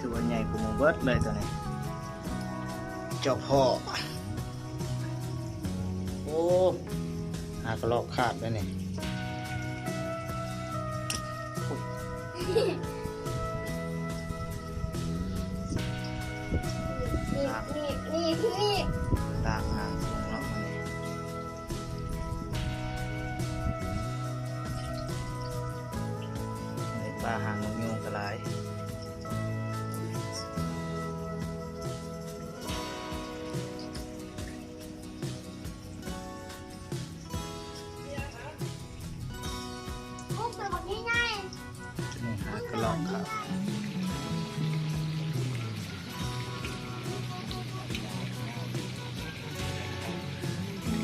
ຖືວ່າໃຫຍ່ກວ່າໝູ່ເບິດເລີຍໂຕນີ້ ເຈົ້າພໍ່. ໂອ້ ຫາກະລອກຄາບໄດ້ນີ້. ຕ່າງຫາງສູງເນາະ ມື້ນີ້ ໄດ້ປາຫາງນົກຍູງກະຫຼາຍ. ນີ້ຫາກະລອກຄາບ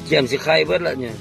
ກຽມຊິໄຂ່ເບິດລະນີ້.